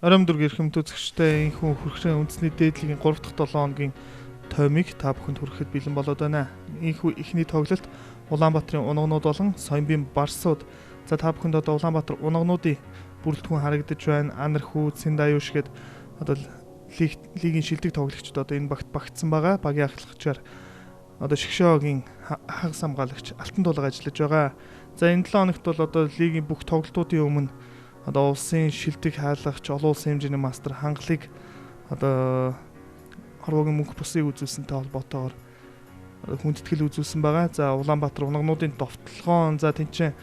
Оройн дүрг эрхэмт үзэгчтэй энэхүү хөрхрийн үндэсний дээд лигийн 3 дахь 7 хоногийн тоймыг та бүхэнд хүрэхэд бэлэн болоод байна. Энэхүү эхний тоглолт Улаанбаатарын унаганууд болон Соёмбийн Барсууд. За та бүхэнд одоо Улаанбаатар унагануудын бүрэлдэхүүн харагдаж байна. Анархүү, Цэндаюш гээд одоо лигийн шилдэг тоглогчид одоо энэ багт багтсан байгаа. Багийн ахлагчаар одоо Шгшөөгийн хагас хамгаалагч Алтан тулга ажиллаж байгаа. За энэ 7 хоногт бол одоо лигийн бүх тоглолтуудын өмнө одоо улсын шилдэг хаалгач, олон улсын хэмжээний мастер хангалыг одоо хорвоогийн мөнх бусыг үзүүлсэнтэй холбоотойгоор хүндэтгэл үзүүлсэн байгаа. За Улаанбаатар унагануудын довтлогоон за тэнцэн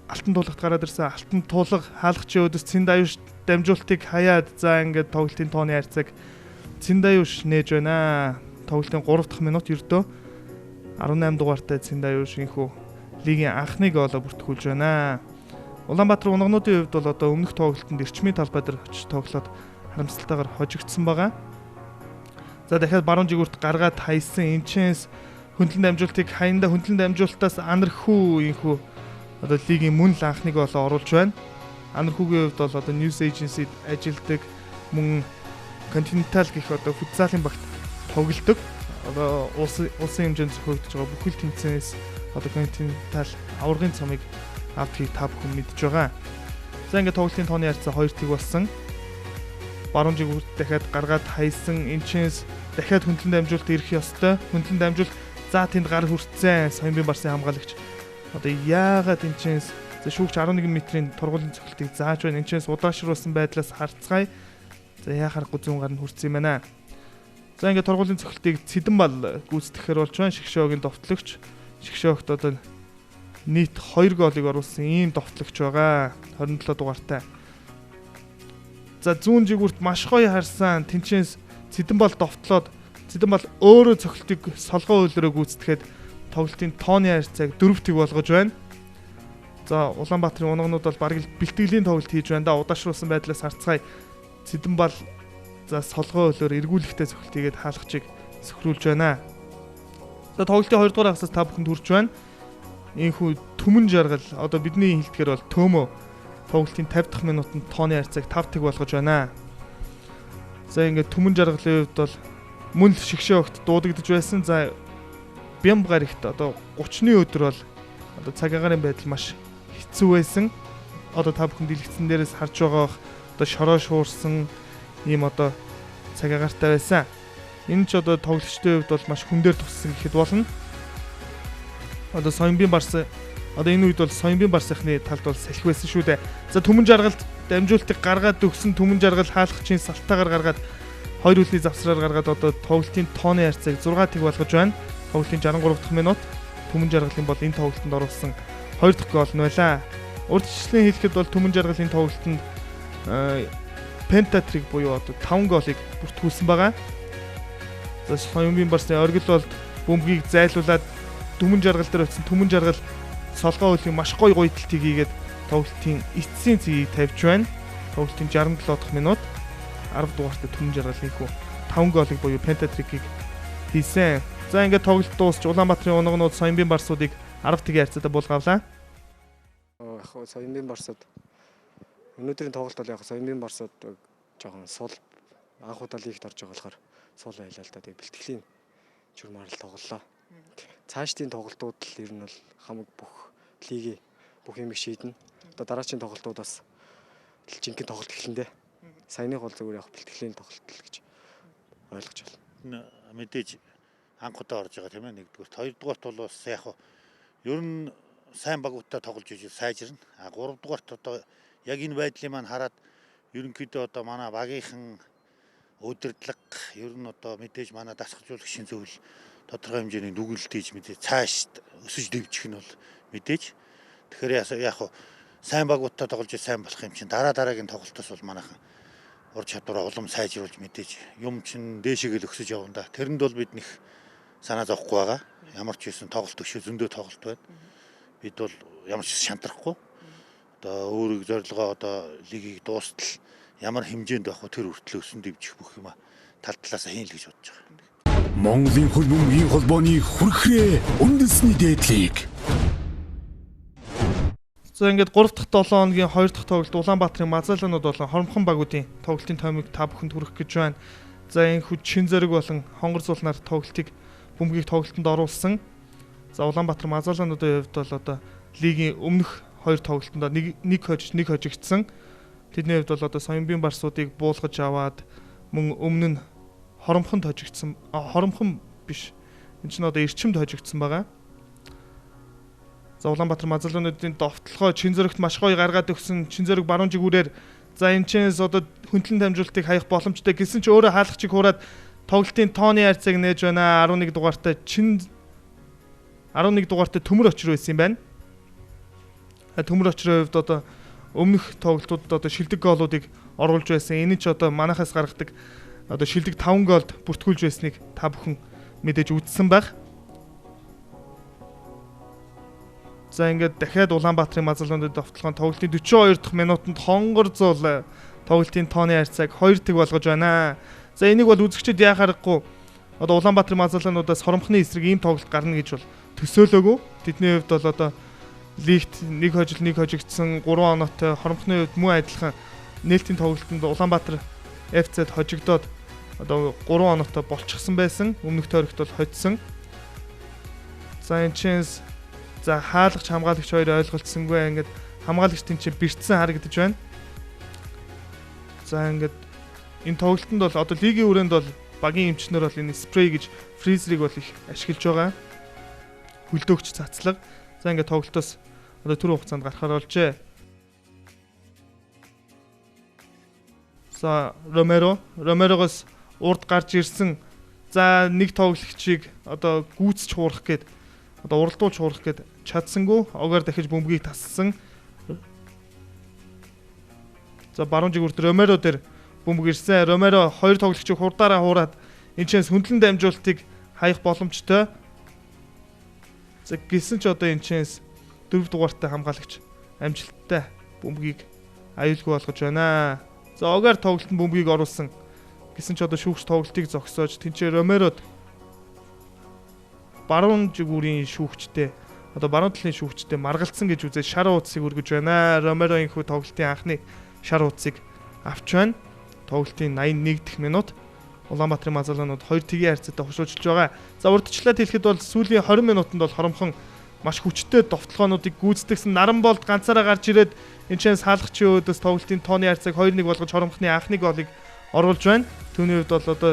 Алтан тулгт гараад ирсэн. Алтан тулга хаалгачийн өдөс Цэндаюш дамжуултыг хаяад за ингээд тоглолтын тооны харьцааг Цэндаюш нээж байна. Тоглолтын 3 дахь минут ердөө 18 дугаартай Цэндаюш инхүү лигийн анхны гоолоо бүртгүүлж байна. Улаанбаатар унагануудын хувьд бол одоо өмнөх тоглолтод эрчмийн талбай дээр очиж тоглоод харамсалтайгаар хожигдсон байгаа. За дахиад баруун жигүүрт гаргаад хайсан Энчэнс хөндлөн дамжуултыг хаянда хөндлөн дамжуултаас Анархүү инхүү одоо лигийн мөн л анхны гоолоо оруулж байна. Анархүүгийн хувьд бол одоо News Agency-д ажилладаг мөн Continental гэх одоо футзалын багт тоглодог. Одоо улсын хэмжээнд зохиогдож байгаа бүхэл тэмцээнээс одоо Continental аваргын цомыг авдгийг та бүхэн мэдж байгаа. За ингээд тоглолтын тооны харьцаа 2-1 болсон. Баруун жигүүрт дахиад гаргаад хайсан Энчэнс дахиад хөндлөн дамжуулалт ирэх ёстой. Хөндлөн дамжуулалт за тэнд гар хүртсэн. Соёмбийн Барсын хамгаалагч одоо яагаад Энчэнс за шүүгч 11 метрийн тургуулийн цохилтыг зааж байна. Энчэнс удаашруулсан байдлаас харцгаая. За яхаарахгүй зүүн гар нь хүртсэн юм байна. За ингээд тургуулийн цохилтыг Цэдэн бал гүйцэтгэхээр болж байна. Шгшөөгийн довтлогч. Шгшөөгт одоо нийт 2 гоолыг оруулсан ийм довтлогч байгаа. 27 дугаартай. За зүүн жигүүрт маш гоё харсан. Тэнчэнс Цэдэн бал довтлоод Цэдэн бал өөрөө цохилтыг солгоо хөлрөө гүйцэтгэхэд тоглолтын тооны харьцааг 4-1 болгож байна. За Улаанбаатарын унаганууд бол бараг л бэлтгэлийн тоглолт хийж байна да. Удаашруулсан байдлаас харцгаая. Цэдэн бал за солгоо хөлөөр эргүүлэхтэй цохилт хийгээд хаалгачийг сөхрүүлж байна. За тоглолтын 2 дугаар хагасаас та бүхэнд хүрч байна. Ийхүү түмэн жаргал одоо бидний хэлдгээр бол төмөө тоглолтын 50 дахь минутанд тооны харьцааг 5-1 болгож байна. За ингээд түмэн жаргалын хувьд бол мөн л шигшээ огт дуудагдж байсан. За Бямб гарагт одоо 30-ны өдөр бол одоо цаг агаарын байдал маш хэцүү байсан. Одоо та бүхэн дэлгэцэн дээрээс харж байгаа бах одоо шороо шуурсан ийм одоо цаг агаартай байсан. Энэ ч одоо тоглогчдын хувьд бол маш хүн дээр туссан гэхэд болно. Одоо Соёмбийн Барс одоо энэ үед бол Соёмбийн Барсынхны талд бол салхи байсан шүү дээ. За түмэн жаргалд дамжуултыг гаргаад өгсөн түмэн жаргал хаалгачийн салтаагаар гаргаад хоёр үлний завсраар гаргаад одоо тоглолтын тооны харьцааг 6-1 болгож байна. Тоглолтын 63 дахь минут түмэн жаргалын бол энэ тоглолтод оруулсан 2 дахь гол нь байлаа. Урьдчилан хэлэхэд бол түмэн жаргалын тоглолтод пентатрик буюу одоо 5 голыг бүртгүүлсэн байгаа. За Соёмбийн Барсны оргил болд бөмбөгийг зайлуулад түмэн жаргал дээр очсон түмэн жаргал солгоо хөлийн маш гоё гойтолтыг хийгээд тоглолтын эцсийн цэгийг тавьж байна. Тоглолтын 67 дахь минут 10 дугаартай түмэн жаргалын хүү 5 голыг буюу пентатрикийг хийсэн. За ингээд тоглолт дуусч Улаанбаатарын унаганууд Соёмбийн Барсуудыг 10-1 харьцаатай буулгавлаа. Яг Соёмбийн Барсууд өнөөдрийн тоглолт бол яг Соёмбийн Барсууд жоохон сул анх удаа лигт орж байгаа болохоор сул байлаа л да. Тэгээ бэлтгэлийн чүрмаар л тоглолоо. Цаашдын тоглолтууд л ер нь бол хамаг бүх лигийн бүх юмыг шийднэ. Одоо дараачийн тоглолтууд бас жинхэнэ тоглолт эхлэн дээ. Саяных бол зүгээр яг бэлтгэлийн тоглолт л гэж ойлгож байна. Мэдээж анх удаа орж байгаа тийм ээ нэгдүгürt. Хоёрдугаарт бол бас яг ер нь сайн багуудтай тоглож ижил сайжирна. А гуравдугаарт одоо яг энэ байдлыг маань хараад ерөнхийдөө одоо манай багийнхан удирдлага ер нь одоо мэдээж манай дасгалжуулагчийн зөвлөл тодорхой хэмжээний нүгэлт хийж мэдээ цааш өсөж дэвжих нь бол мэдээж. Тэгэхээр яг сайн багуудтай тоглож сайн болох юм чинь дараа дараагийн тоглолтоос бол манайхан ур чадвараа улам сайжруулж мэдээж юм чинь дээшээгээ л өсөж явна да. Тэрэнд бол бид нэх санаа зовхгүй байгаа. Ямар ч байсан тоглолт өшөө зөндөө тоглолт байна. Бид бол ямар ч шантрахгүй. Одоо өөрийг зорилгоо одоо лигийг дуустал ямар хэмжээнд байх вэ тэр хүртэл өсөн дэвжих бүх юм тал талаасаа хийн л гэж бодож байгаа. Монголын хөл бөмбөгийн холбооны хүрхрээ үндэсний дээд лиг. За ингээд 3 дахь 7 хоногийн 2 дахь тоглолт Улаанбаатарын Мазаланууд болон Хоромхон багуудын тоглолтын тоймыг та бүхэнд хүргэх гэж байна. За энэхүү чин зориг болон хонгор зулнаар тоглолтыг бөмбөгийг тоглолтод оруулсан. За Улаанбаатар Мазалануудын хувьд бол одоо лигийн өмнөх 2 тоглолтонд нэг хожиж нэг хожигдсан. Тэдний хувьд бол одоо Соёнбийн барсуудыг буулгаж аваад мөн өмнө нь Хоромхонд хожигдсан. Хоромхон биш. Энд чинь одоо Эрчимд хожигдсан байгаа. За Улаанбаатар Мазалануудын довтлогоо чин зоригт маш гоё гаргаад өгсөн. Чин зориг баруун жигүүрээр за энэ чэнэс одоо хөндлөн дамжуулалтыг хаях боломжтой гэсэн чи өөрөө хаалгачийг хуураад тоглолтын тооны хайрцаг нээж байна. 11 дугаартай чин 11 дугаартай төмөр очир байсан юм байна. Төмөр очрын хувьд одоо өмнөх тоглолтуудад одоо шилдэг гоолуудыг оруулж байсан. Энэ ч одоо манахаас гаргадаг одоо шилдэг 5 гоолд бүртгүүлж байсныг та бүхэн мэдээж үзсэн байх. За ингээд дахиад Улаанбаатарын Мазаландын довтлогоон тоглолтын 42 дахь минутанд хонгор зул тоглолтын тооны хайрцаг 2-1 болгож байна. За энийг бол үзэгчид яа харахгүй одоо Улаанбаатарын Мазалануудаас Хоромхны эсрэг ийм тоглолт гарна гэж бол төсөөлөөгүй. Тэдний хувьд бол одоо лигт нэг хожил нэг хожигдсан 3 оноотой Хоромхны хувьд мөн адилхан нээлтийн тоглолтод Улаанбаатар FC-д хожигдоод одоо 3 оноотой болчихсон байсан. Өмнөх тойрогт бол хоцсон. За энэ чэнс за хаалгач хамгаалагч хоёр ойлголцсонгүй ингээд хамгаалагч тийм чинь бэртсэн харагдаж байна. За ингээд энэ тоглолтод бол одоо лигийн өрөөнд бол багийн эмчнэр бол энэ спрей гэж фризерийг бол их ашиглаж байгаа. Хөлдөөгч цацлага. За ингээд тоглолтоос одоо түрүү хугацаанд гарахаар болжээ. За Ромерогоос урд гарч ирсэн. За нэг тоглогчийг одоо гүйцэж хуурах гээд одоо уралдуулж хуурах гээд чадсангүй. Огаар дахиж бөмбөгийг тасалсан. За баруун жигүүрт Ромеро дээр бөмбөг ирсэн. Ромеро хоёр тоглогчийг хурдаараа хуураад энэ чэнс хөндлөн дамжуулалтыг хаях боломжтой. За гисэн ч одоо энэ чэнс 4 дугаартай хамгаалагч амжилттай бөмбөгийг аюулгүй болгож байна. За огаар тоглолтод бөмбөгийг оруулсан. Гисэн ч одоо шүүгч тоглолтыг зогсоож тэнцээ Ромерод баруун жигүүрийн шүүгчтэй одоо баруун талын шүүгчтэй маргалцсан гэж үзээд шар ууцыг өргөж байна. Ромеро энхүү тоглолтын анхны шар ууцыг авч байна. Тоглолтын 81 дэх минут Улаанбаатарын Мазаланууд 2-1 харьцаатай хошуужлж байгаа. За урдчлаад хэлэхэд бол сүүлийн 20 минутанд бол Хоромхон маш хүчтэй довтлогоонуудыг гүйцэтгэсэн. Наранболд ганцаараа гарч ирээд энэ чэнс хаалгачийн өөдөөс тоглолтын тооны харьцааг 2-1 болгож Хоромхны анхны голыг оруулж байна. Түүний хувьд бол одоо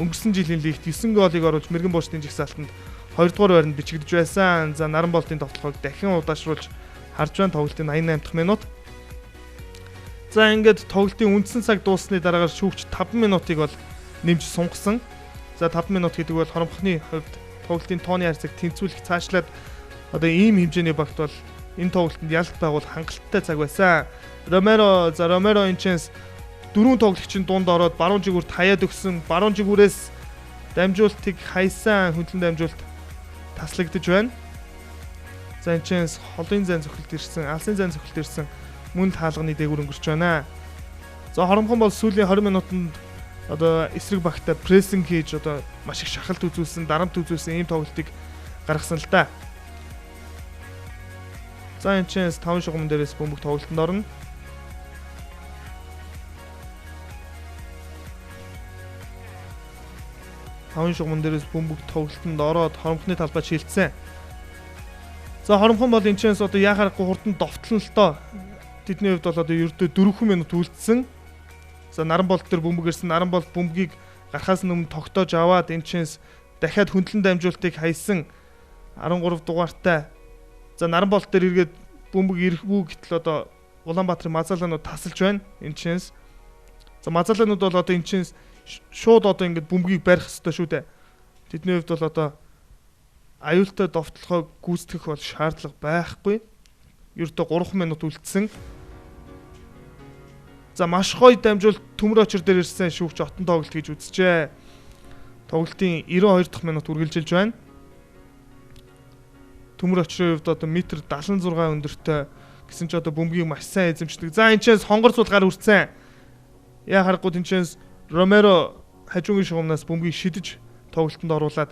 өнгөрсөн жилийн лигт 9 голыг оруулж мэрэгэн буушны жагсаалтанд 2 дугаар байранд бичигдэж байсан. За Наранболтын довтлогоог дахин удаашруулж харж байна. Тоглолтын 88 дахь минут. За ингээд тоглолтын үндсэн цаг дууссаны дараагаар шүүгч 5 минутыг бол нэмж сунгасан. За 5 минут гэдэг бол Хоромхны хувьд тоглолтын тооны хайрцаг тэнцвүүлэх цаашлаад одоо ийм хэмжээний багт бол энэ тоглолтод ялт байгуул хангалттай цаг байсан. Ромеро за Ромеро энэ чэнс дөрвөн тоглогчийн дунд ороод баруун жигүүрт хаяад өгсөн. Баруун жигүүрээс дамжуултыг хайсан хөндлөн дамжуулалт таслагдаж байна. За энэ чэнс холын зайн цохилт ирсэн, алсын зайн цохилт ирсэн. Мөн л хаалганы дээгүүр өнгөрч байна. За Хоромхон бол сүүлийн 20 минутанд одоо эсрэг багтаа прессинг хийж одоо маш их шахалт үзүүлсэн, дарамт үзүүлсэн ийм тоглолтыг гаргасан л да. За энэ чэнс 5 шугам дээрээс бөмбөг тоглолтод орно. Таван шугамн дээрээс бөмбөг тоглолтод ороод Хоромхны талбай шилжсэн. За Хоромхон бол энэ чэнс одоо яа харахгүй хурдан довтлон л доо. Тэдний хувьд бол одоо ердөө 4 минут үлдсэн. За Наранболт дээр бөмбөг ирсэн. Наранболт бөмбөгийг гарахаас өмнө тогтоож аваад энэ чэнс дахиад хөндлөн дамжуулалтыг хайсан. 13 дугаартай. За Наранболт дээр эргээд бөмбөг ирэхүү гэтэл одоо Улаанбаатарын Мазаланууд тасалж байна. Энэ чэнс. За Мазаланууд бол одоо энэ чэнс шууд одоо ингээд бөмбөгийг барих ёстой шүү дээ. Тэдний хувьд бол одоо аюултай довтлогоо гүйцэтгэх бол шаардлага байхгүй. Ердөө 3 минут үлдсэн. За маш гоё дамжуулалт төмөр очир дээр ирсэн шүүгч отон тоглолт гэж үзжээ. Тоглолтын 92 дахь минут үргэлжилж байна. Төмөр очрын хувьд одоо метр 76 өндөртэй гэсэн ч одоо бөмбөгийг маш сайн эзэмшдэг. За энэ чэнс хонгор зул гар үрцэн. Яа харахгүй тэнцэнс Ромеро хажуугийн шугамнаас бөмбөгийг шидэж тоглолтод оруулаад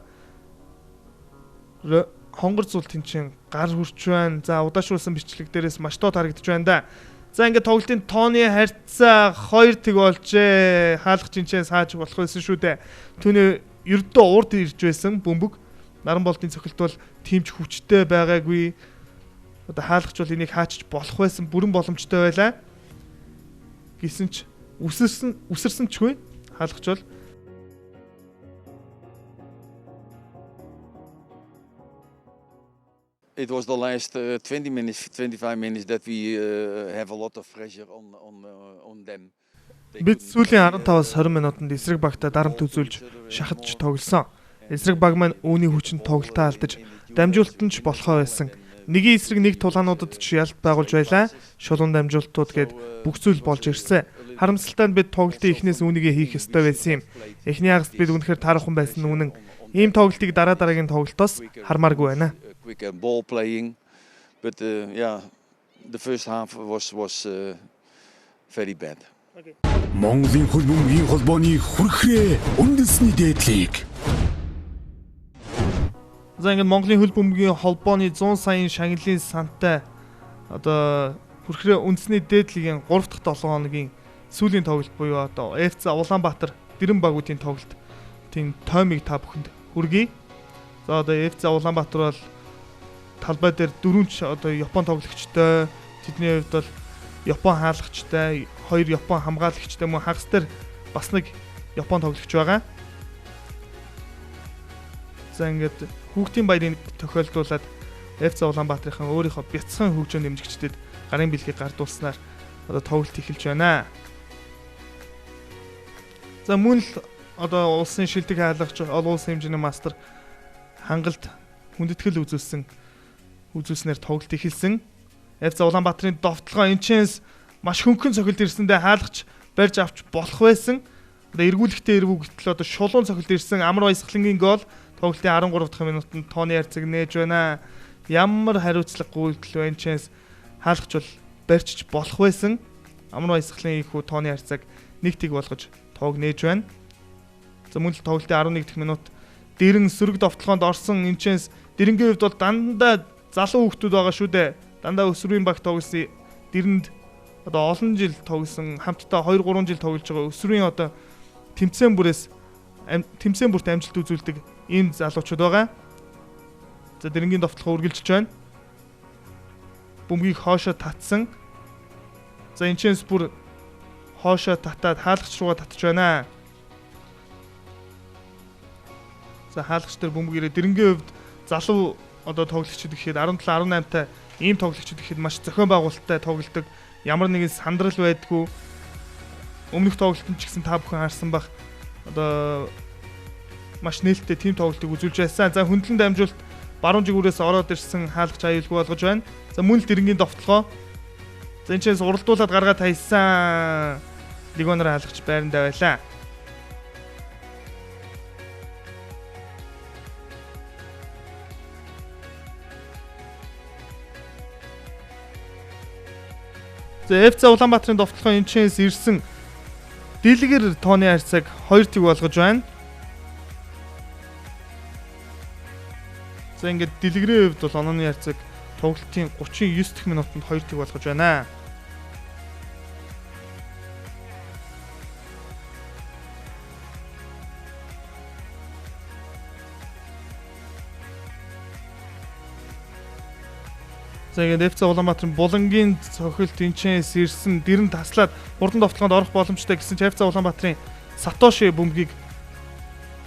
Хонгор зул тэнцэн гар хүрч байна. За удаашруулсан бичлэг дээрээс маш тоо харагдаж байна да. За ингээд тоглолтын тооны харьцаа 2-1 болжээ. Хаалгач энэчэн сааж болох байсан шүү дээ. Түүний ердөө урд ирж байсан бөмбөг Наранболдын цохилт бол тийм ч хүчтэй байгаагүй. Одоо хаалгач бол энийг хаачж болох байсан бүрэн боломжтой байлаа. Гэсэн ч үсэрсэн чгүй хаалгач бол It was the last 20 minutes, 25 minutes that we have a lot of pressure on them. Бид сүүлийн 15-аас 20 минутанд эсрэг багтаа дарамт үзүүлж шахаж тоглосон. Эсрэг баг маань үүний хүчинд тоглолтоо алдаж дамжуулалт нь ч болохоо байсан. Нэгийн эсрэг нэг тулаануудад ч ялт байгуулж байлаа. Шулуун дамжуулалтууд гээд бүх зүйл болж ирсэн. Харамсалтай нь бид тоглолтын эхнээс үүнийгээ хийх ёстой байсан юм. Эхний хагаст бид үнэхээр таархан байсан нь үнэн. Ийм тоглолтыг дараа дараагийн тоглолтоос хармааргүй байна. Quick ball playing, but yeah, the first half was very bad. Монголын хөл бөмбөгийн холбооны хүрхрээ үндэсний дээд лиг. За ингээд Монголын хөл бөмбөгийн холбооны 100 саяын шагналын сантай одоо хүрхрээ үндэсний дээд лигийн 3 дахь 7 хоногийн сүүлийн тоглолт буюу одоо FC Улаанбаатар Дэрэн багуудын тоглолт тийм тоймыг та бүхэнд хүргэе. За одоо FC Улаанбаатар бол талбай дээр дөрвөн ч одоо Япон тоглогчтой, тэдний хувьд бол Япон хаалгачтай, хоёр Япон хамгаалагчтай мөн хагас дээр бас нэг Япон тоглогч байгаа. За ингээд хүүхдийн баярын тохиолдуулаад FC Улаанбаатарын өөрийнхөө бяцхан хөгжөөн дэмжигчдэд гарын бэлгийг гардуулснаар одоо тоглолт эхэлж байна. За мөн л одоо улсын шилдэг хаалгач, олон улсын хэмжээний мастер хангалт хүндэтгэл үзүүлснээр тоглолт эхэлсэн. FC Улаанбаатарын довтлогоо энэчэнс маш хөнгөн цохилд ирсэндээ хаалгач барьж авч болох байсан. Одоо эргүүлэхтэй эргүү гэтэл одоо шулуун цохилд ирсэн Амар Баясгалангийн гол тоглолтын 13 дахь минутанд тооны харьцааг нээж байна. Ямар хариуцлага гүйцэл вэ энэчэнс хаалгач бол барьчч болох байсан. Амар Баясгалан ийхүү тооны харьцааг 1-1 болгож тоог нээж байна. За мөн л тоглолтын 11 дахь минут Дэрэн сөрөг довтлогоонд орсон энэчэнс Дэрэнгийн хувьд бол дандаа залуу хүүхдүүд байгаа шүү дээ. Дандаа өсвөрийн баг тоглосон Дэрэнд одоо олон жил тоглосон, хамтдаа 2 3 жил тоглож байгаа өсвөрийн одоо тэмцээн бүрт амжилт үзүүлдэг ийм залуучууд байгаа. За Дэрэнгийн довтлогоо үргэлжилж байна. Бөмбөгийг хоошоо татсан. За энэчэнс бүр хоошоо татаад хаалгач руугаа татж байна. За хаалгач дээр бөмбөг ирээ. Дэрэнгийн хувьд залуу одоо тоглогчид гэхэд 17 18 та ийм тоглогчид гэхэд маш зохион байгуулалттай тоглодог. Ямар нэгэн сандрал байдгүй. Өмнөх тоглолтод ч гэсэн та бүхэн харсан бах. Одоо маш нээлттэй тим тоглолтыг үзүүлж байсан. За хөндлөн дамжуулалт баруун жигүүрээс ороод ирсэн хаалгач аюулгүй болгож байна. За мөн л Дэрэнгийн довтлогоо. За энэчээс уралдуулаад гаргаад хайсан. Легонор хаалгач байрандаа байлаа. За FC Улаанбаатарын довтлогоо энэчээс ирсэн Дэлгэр тооны харьцааг 2-1 болгож байна. За ингээд Дэлгэрийн хувьд бол онооны харьцааг тоглолтын 39 дахь минутанд 2-1 болгож байна. За ингээд FC Улаанбаатарын Булангийн цохилт энэчээс ирсэн Дэрэн таслаад хурдан довтлогоонд орох боломжтой гэсэн ч FC Улаанбаатарын Сатоши бөмбөгийг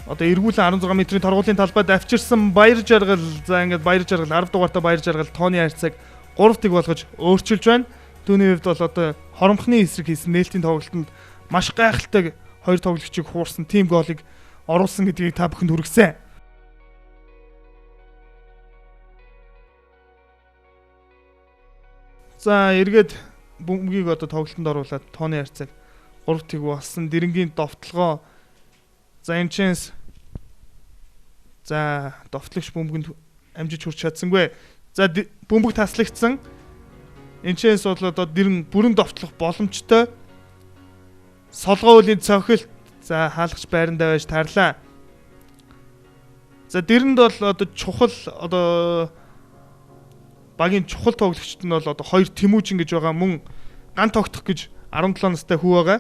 одоо эргүүлэн 16 метрийн торгуулийн талбайд авчирсан Баяр Жаргал. За ингээд Баяр Жаргал 10 дугаартай Баяр Жаргал тооны харьцааг 3-1 болгож өөрчилж байна. Түүний хувьд бол одоо хоромхны эсрэг хийсэн нээлтийн тоглолтод маш гайхалтай хоёр тоглогчийг хуурсан тим голыг оруулсан гэдгийг та бүхэнд хүргэсэн. За эргээд бөмбөгийг одоо тоглолтод оруулаад тооны харьцааг 3-1 болсон. Дэрэнгийн довтлогоо. За энэчэнс за довтлогч бөмбөгөнд амжиж хүрч чадсангүй. За бөмбөг таслагдсан. Энэчэнс бол одоо дэрэн бүрэн довтлох боломжтой. Солгоо үлийн цохилт. За хаалгач байрандаа байж таарлаа. За Дэрэнд бол одоо чухал одоо багийн чухал тоглогчд нь бол одоо хоёр Тэмүжин гэж байгаа, мөн ган тогтох гэж 17 настай хүү байгаа.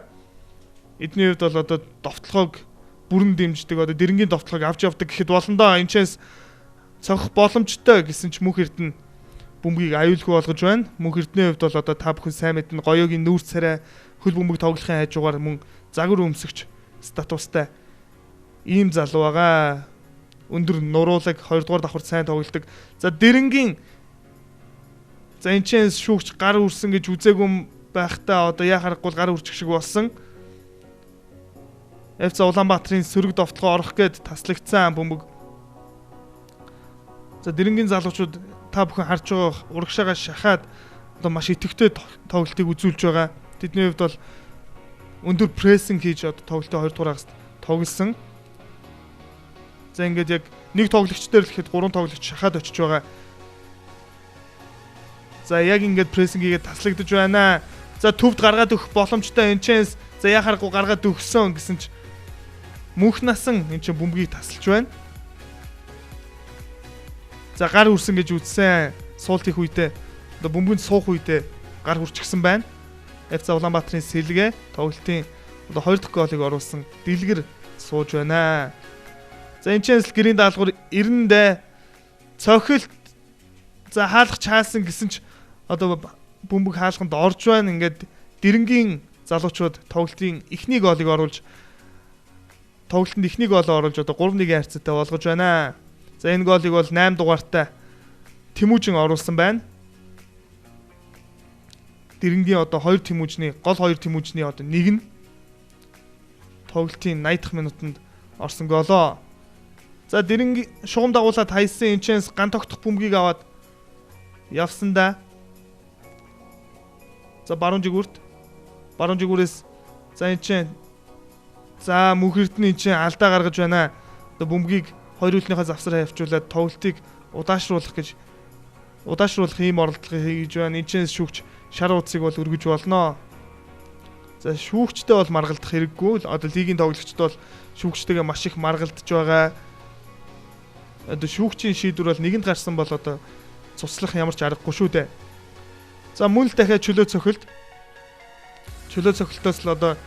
Эдний хувьд бол одоо довтлогоог бүрэн дэмждэг, одоо Дэрэнгийн довтлогоог авч явдаг гэхэд болно доо. Энэчээс цохих боломжтой гэсэн ч Мөнх Эрдэнэ бөмбөгийг аюулгүй болгож байна. Мөнх Эрдэнийн хувьд бол одоо та бүхэн сайн мэднэ, Гоёгийн нүүр царай хөл бөмбөг тоглохын хажуугаар мөн загвар өмсөгч статустай ийм залуу байгаа. Өндөр нуруулаг 2 дугаар давхар сайн тоглодог. За Дэрэнгийн за энэ ч шүүгч гар үрсэн гэж үзээгүй байхдаа одоо яа харахгүй гар үрчих шиг болсон. FC Улаанбаатарын сөрөг довтлогоо орох гээд таслагдсан бөмбөг. За Дэрэнгийн залуучууд та бүхэн харж байгаа урагшаага шахаад одоо маш идэвхтэй тоглолтыг үзүүлж байгаа. Тэдний хувьд бол өндөр прессинг хийж одоо тоглолтын 2 дугаар хагас тоглосон. За ингээд яг нэг тоглогч дээр л гэхэд 3 тоглогч шахаад очиж байгаа. За яг ингээд прессинг хийгээд таслагдаж байна. За төвд гаргаад өгөх боломжтой энэчэнс за яа харахгүй гаргаад өгсөн гэсэн ч мөнх насан энэ чинь бөмбөгийг тасалж байна. За гар үрсэн гэж үзсэн. Суулт их үедээ одоо бөмбөнд суух үедээ гар хүрчихсэн байна. FC Улаанбаатарын сэлгээ тоглолтын одоо 2 дахь голыг оруулсан Дэлгэр сууж байна. За энэ ч гэрийн даалгавар 90-д цохилт за хаалгач хаасан гэсэн ч одоо бөмбөг хаалганд орж байна. Ингээд Дэрэнгийн залуучууд тоглолтын эхний голыг оруулж тоглолтод эхний голоо оруулж одоо 3-1-ийн харьцаатай болгож байна. За энэ голыг бол 8 дугаартай Тэмүжин оруулсан байна. Дэрэнгийн одоо 2 Тэмүжний гол 2 Тэмүжний одоо нэг нь тоглолтын 80 дахь минутанд орсон голоо. За Дэрэнгийн шугам дагуулаад хайсан энэчэнс ган тогтох бөмбөгийг аваад явсан да. За баруун жигүүрт баруун жигүүрээс за энэ чинь за Мөнх Эрдэнэ энэ чинь алдаа гаргаж байна. Одоо бөмбөгийг хоёр үлнийхээ завсар хавчуулаад тоглолтыг удаашруулах гэж удаашруулах ийм оролдлогыг хийж байна. Энэ чинь шүүгч шар утсыг бол өргөж болно. За шүүгчтэй бол маргалдах хэрэггүй. Одоо лигийн тоглогчд бол шүүгчтэйгээ маш их маргалдаж байгаа. Одоо шүүгчийн шийдвэр бол нэгэнд гарсан бол одоо цуслах ямар ч аргагүй шүү дээ. За мөн л дахиад чөлөө цохилт. Чөлөө цохилтоос л одоо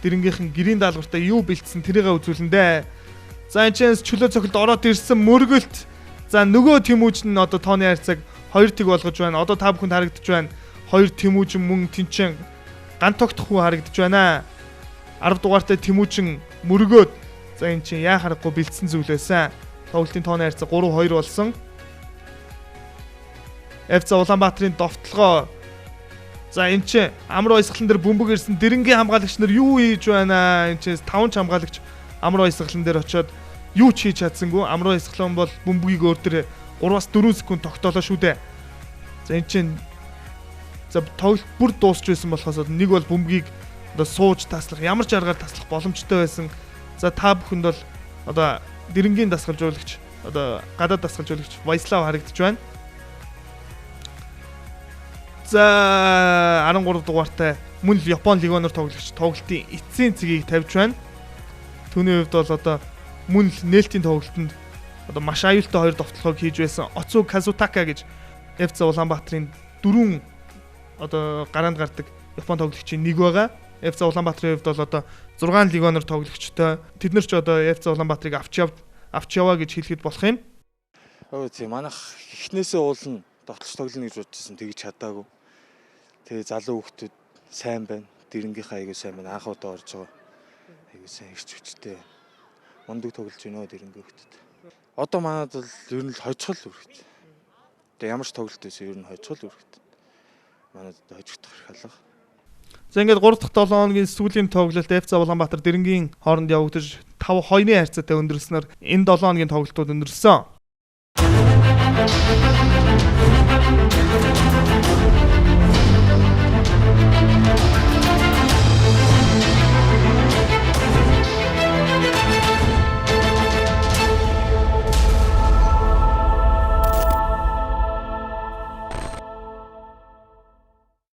Дэрэнгийнхэн гэрийн даалгавартаа юу бэлдсэн тэрийгээ үзүүлэн дээ. За энэ ч чөлөө цохилт ороод ирсэн мөргөлт. За нөгөө Тэмүжин нь одоо тооны харьцааг 2-1 болгож байна. Одоо та бүхэнд харагдаж байна. 2 Тэмүжин мөн тэнцэн ган тогтох хүү харагдаж байна. 10 дугаартай Тэмүжин мөргөөд за энэ чинь яа харахгүй бэлдсэн зүйлээсэн. Тоглолтын тооны харьцаа 3-2 болсон. FC Улаанбаатарын довтлогоо. За энэ чинь амар баясгалан дээр бөмбөг ирсэн. Дэрэнгийн хамгаалагч нар юу хийж байна? Энэ чинь 5 ч хамгаалагч амар баясгалан дээр очиод юу ч хийж чадсангүй. Амар баясгалан бол бөмбөгийг өөр дээр 3-4 секунд тогтоолоо шүү дээ. За энэ чинь за тоглолт бүр дуусч байсан болохоос нэг бол бөмбөгийг одоо сууж таслах, ямар ч аргаар таслах боломжтой байсан. За та бүхэнд бол одоо Дэрэнгийн дасгалжуулагч одоо гадаад дасгалжуулагч Вайслав харагдаж байна. За 13 дугаартай мөн л Япон легионер тоглогч тоглолтын эцсийн цэгийг тавьж байна. Түүний хувьд бол одоо мөн л нээлтийн тоглолтод одоо маш аюултай хоёр довтлогыг хийж байсан Оцу Казутака гэж FC Улаанбаатарын 4 одоо гараанд гардаг Япон тоглогчийн нэг байгаа. FC Улаанбаатарын хувьд бол одоо 6 легионер тоглогчтой. Тэд нар ч одоо FC Улаанбаатарыг авч яваа гэж хэлэхэд болох юм. Өө тийм манайх эхнээсээ уулна довтлож тоглоно гэж бодчихсон, тэгж чадаагүй. Тэгээ залуу хүүхдүүд сайн байна. Дэрнгийнхаа аягүй сайн байна. Анх удаа орж байгаа. Аягүй сайн ирч хүчтэй. Мундаг тоглож байна өө дэрэнгийн хүүхдүүд. Одоо манад бол ер нь л хожихол үргэлж. Тэгээ ямар ч тоглолт байсан ер нь хожихол үргэлж. Манад одоо хожигдох хэрэг алга. За ингээд 3 дахь 7 хоногийн сүүлийн тоглолт FC Улаанбаатар Дэрэнгийн хооронд явагдаж 5-2-ны харьцаатай өндөрлснөөр энэ 7 хоногийн тоглолтууд өндөрлсөн.